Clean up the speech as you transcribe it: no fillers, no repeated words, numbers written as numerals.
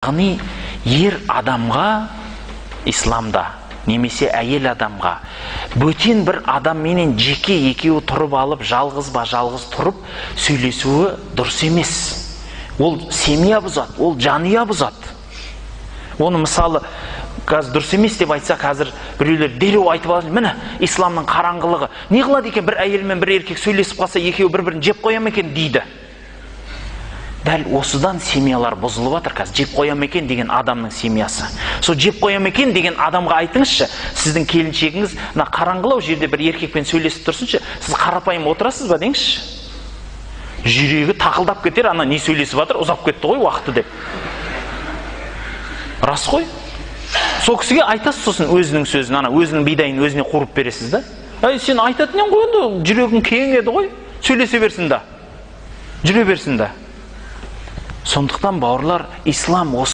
Яғни ер адамға исламда немесе әйел адамға бөтен бір адамменен жеке екеуі тұрып алып, жалғыз ба жалғыз тұрып сөйлесуі дұрыс емес. Ол семья бұзады, ол жанұя бұзады. Оны мысалы қазір дұрыс емес деп айтса, қазір біреулер дереу айтып алады: міне, исламның қараңғылығы, не қылады екен, бір әйел мен бір еркек сөйлесіп қалса, екеуі бір бірін жеп қоя ма екен дейді. Дәл осыдан семьялар бұзылып жатыр қазір. Жеп қоя ма екен деген адамның семьясы. Сол жеп қоя ма екен деген адамға айтыңызшы, сіздің келіншегіңіз мына қараңғылау жерде бір еркекпен сөйлесіп тұрсыншы, сіз қарапайым отырасыз ба деңізші. Жүрегі тақылдап кетер, ана не сөйлесіп жатыр, ұзап кетті ғой уақыты деп. Рас қой. Сол кісіге айтасыз сосын өзінің сөзін, ана өзінің бидайын өзіне қуырып бересіз да. Әй, сен айтатын едің ғой енді, жүрегің кең еді ғой, сөйлесе берсін да, жүре берсін да. Сондықтан, бауырлар, ислам осы.